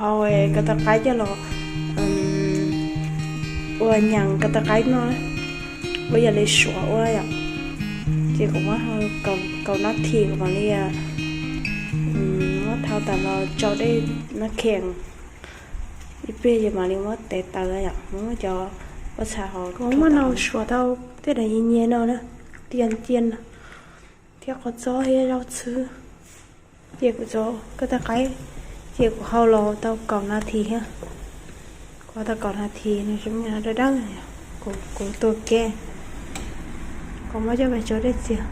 Hau ko taw qaib coj los ua nyeem ko taw qaib no, ua yam li suav ua yom. Ces kuv muab hau kaum nab thi kuv mam li muab thau tas los tsau dej nab khees ib pliag ces mam li muab tev taws yom, muab cov pob txha hauv. Kuv muab nau suav tau tej daim nyias nyias no na, tias cia no, thiab qhov txob thiab zaub txhwb. Ces kuv txo ko taw qaib, ces kuv hau los tau kaum nas this thiab. Kuv hau tau kaum nas this nws zoo li no dawb dawb, kuv tua ke, kuv muab coj mus tsau dej txias.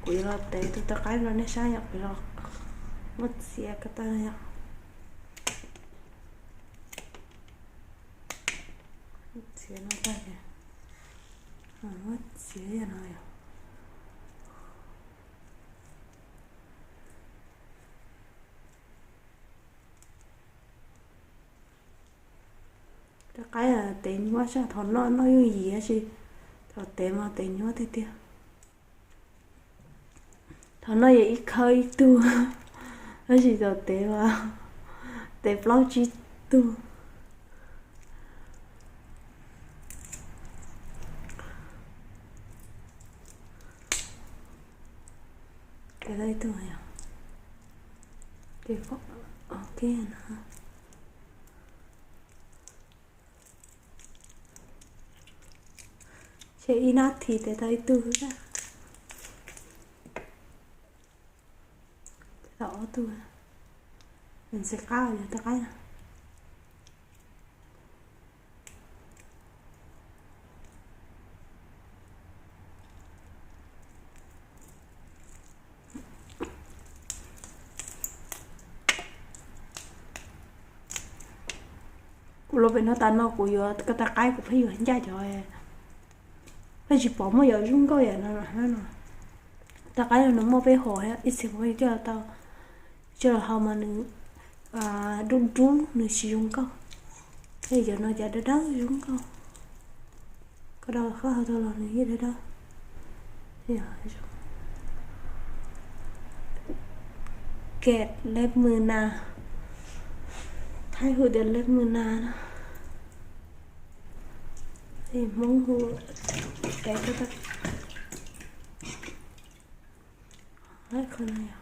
Kuv yuav los tev tus taw qaib no nej saib yom, kuv los muab txiav ko taw yom. Txiav no tag ces muab txiav yam no yom. Taw qaib tev nyuaj zog, thaum noj noj yooj yim tab sis thaum tev mas tev nyuaj tiag tiag. Thaum noj yog ib khawb ib tug, tab sis thaum tev mas tev plaub tsib tug. Tev tau ib tug yom. Ces pom ok no. Ces ib nab this tev tau ib tug xwb. Tev tau ob tug. Nws ntxim qab yog taw qaib no. Kuv los pem no tas no kuv yuav ko taw qaib kuv pheej yuav ncaj cov pheej tsis pom muaj yam zoo nkauj yam no no. Taw qaib no nws muaj peb hom thiab, ib txhia kuv pheej coj los tau, coj los hau mas nws dub dub nws tsis zoo nkauj. Tej cov no cas dawb dawb zoo nkauj. Koj dau koj hau tau los nws yeej dawb dawb. Kem leb mws nas, Thaib hu tias leb mws nas na. Hmoob hu, qhov no yog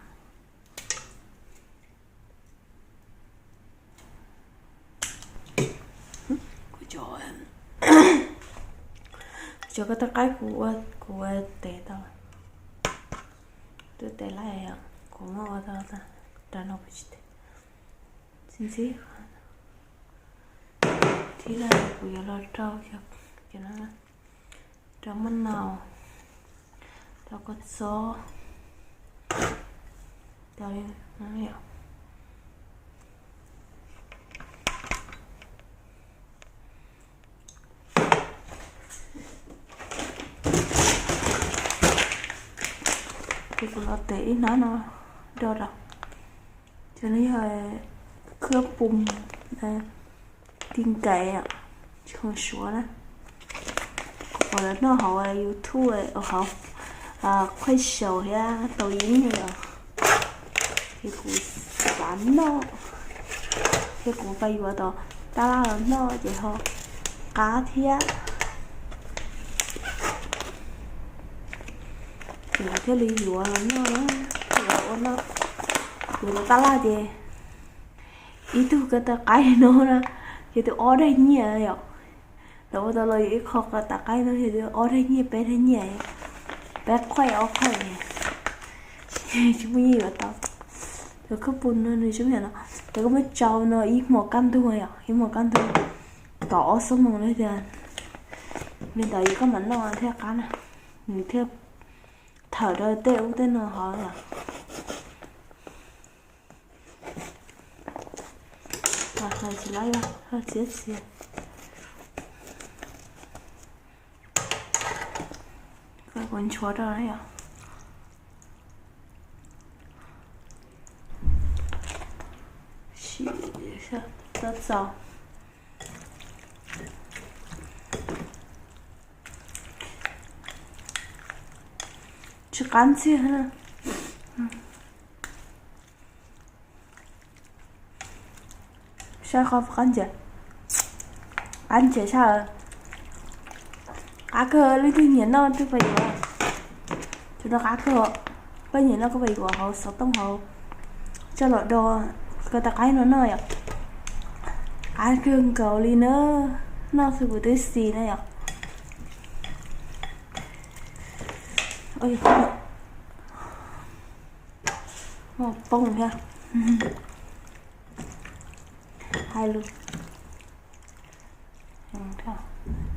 cov ko taw qaib kuv ua, kuv ua tev tau, twb tev lawm, kuv muab ua tau tas no kuv tsis tev, txi ntxib. Thib no kuv yuav los rau cov, rau maj nau, rau kua txob, rau Ces kuv los tev ib hnab no do rau. Cov no yog khab pum ti nkaim, tsis khoom suav na. Kuv pom lawv noj hauv YouTube, hauv Qhuaib Saum thiab Tau Yeeb os. Ces kuv xav noj, ces kuv pais yuav tau tab laj los noj ces ho qab thiab. Ces kuv thiaj li yuav los noj, yuav ua noj. Yuav tau tab laj ces ib tug ko taw qaib no na, ces twb ob daig nyiaj yom. Lawv ua tau los yuav ib qho ko taw qaib no ces twb ob daig nyiaj peb daig nyiaj, peb qhuaij ob qhuaij. Tsis muaj nyiaj yuav tau. Cov khab pum no nws zoo yam no, ces koj muab tsau no ib hmos kaj ntug yom, ib hmos kaj ntug, tom ob xuab moos no tias, li ntawd koj mam noj thiaj qab na, nws thiaj thawm rau tej ub tej no hov yom. Tsis laib, txiav txiav. Kuv nchuav rau na yom. Txaus txaus. Tsis qab ntxiag na. Saib qhov qab ntses, qab ntses sab, qab kawg, leej twg nyiam noj twb pab yuav. Tus no qab kawg, koj nyiam noj koj pab yuav hauv xov tooj hauv, coj los do ko taw qaib no noj yom. Qab kawg nkaus li na, noj xwb kuv twb xis na yom. Poob thiab. Hais lus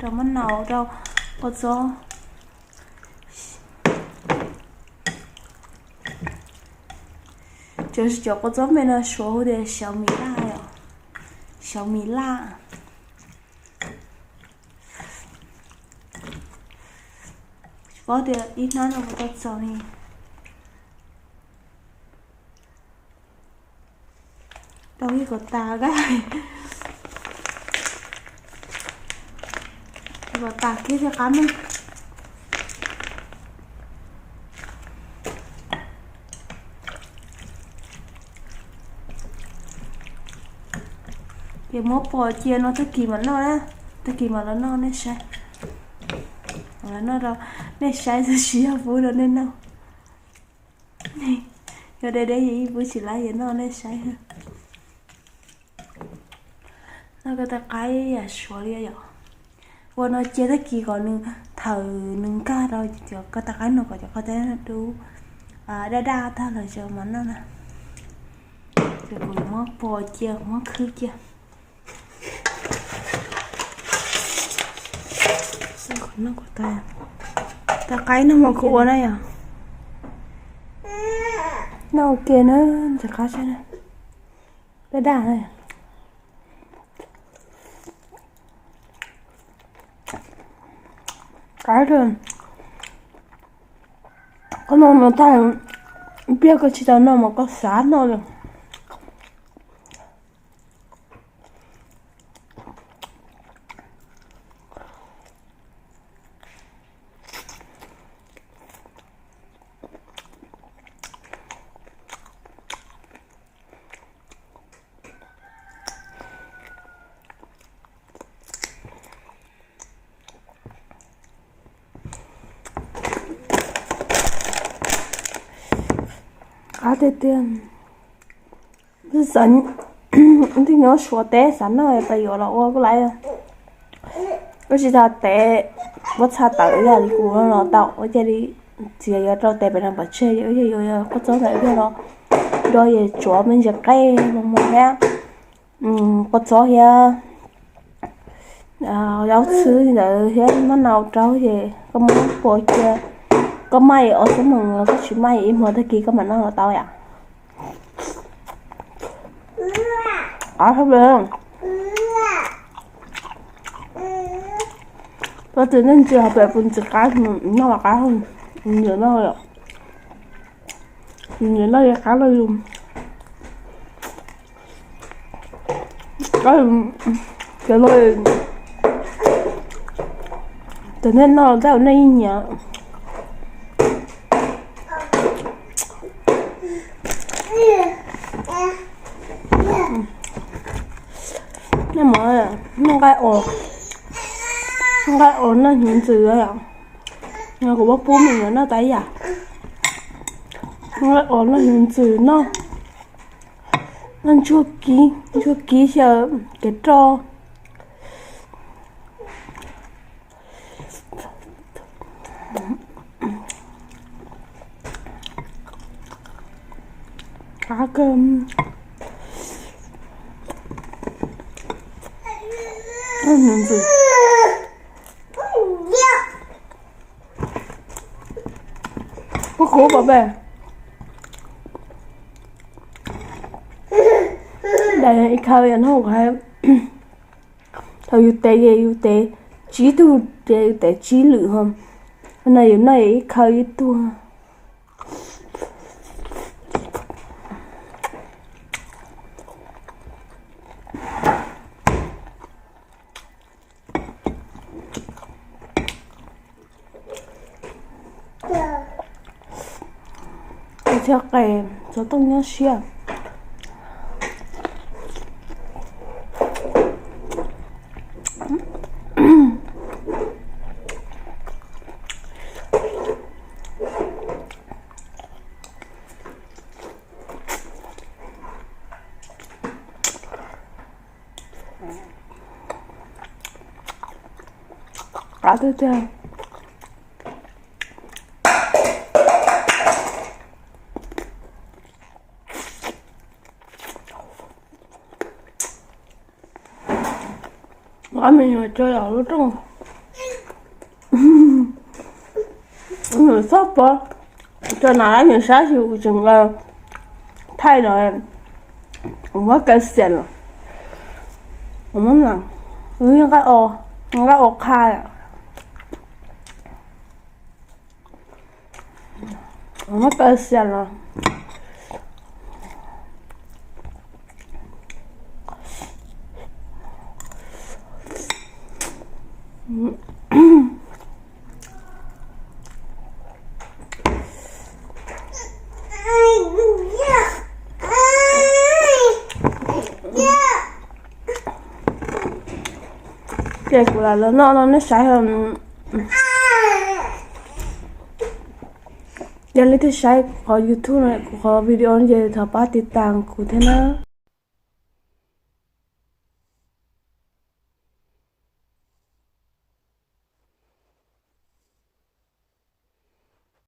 rau mab nau rau kua txob. Cov, cov kua txob me no suav hu tias xyov mis laj os, xyov mis laj. Tsis paub tias ib hnab no puas tau txaus li. Tau ib kom tas kab, kom tas kiag thiaj qab noj. Ces muab pos cia no tag kis mam noj na, tag kis mam los noj nej saib. Los noj rau nej saib xwb tsis yog pub rau nej noj. Yog deb deb ces yeej pub tsis laib ces noj nej saib. Noj ko taw qaib yam suav li yom. Ua no cia tag kis kom nws, thaum nws nkag rau cov ko taw qaib no kom cov ko taw dub daj daj tag lawm ces mam noj na. Ces kuv muab pos cia, kuv muab khwb cia. Taw qaib no mas kuv ua na yom. Noj ua ke na, ntxim qab, daj daj. Qab, koj noj no tag, pliag koj tsis tau noj mas koj xav noj li. Qab tiag tiag. Twb xav, twb nyob Suav teb xav noj pab yuav los ua kuj laiv. Ua tsis tas tev, pob txha tawm yam li kuv no los tau, ua cia li txiav yuav rau tes pem no pov tseg, ua cia yuav kua txob ntawd ua cia los do yam tsuav me ntsis qej mos mos thiab kua txob thiab zaub txhwb ntawd thiab mab nau rau ces koj muab pos cia, koj maj os xub moos los koj tsis maj ib hmo tag kis koj mam noj los tau yom. Qab hab, koj tus neeg ntsis hauv pem puas ntxim qab, noj los qab, nyiam noj, nyiam noj li qab los yus. Cov no, cov nej noj los tab nej yeej nyiam. Nej mas noj nqaij os, noj nqaij os noj hnyuv ntxwm os. Kuv muab pub me nyuam noj tas ib yam. Noj nqaij os noj hnyuv ntxwm noj, noj ntsuag kib, ntsuag kib xyaw kev roj. Qab kawg. Noj hnyuv ntxwm. Kuv kuv pom pem. Daim ib khaw yog noj, thaum yus tev ces yus tev tsib tug ces yus tev tsib lwm ho, no yus noj ib khaw ib tug. Thiab qe, xov tooj nyob siab. Qab tiag tiag. Ob me nyuam tso los lub rooj. Txhob pov, tso nas lab nyuam sab xwb tseem thaij no, kuv muab kaw xiam los, kuv muab nqa, nqa ua qha. Muab kaw xiam los. Ces kuv lam los noj no nej saib. Yog leej twg saib kuv qhov YouTube no, kuv qhov video no ces thov pab tiv tas kuv thiab na.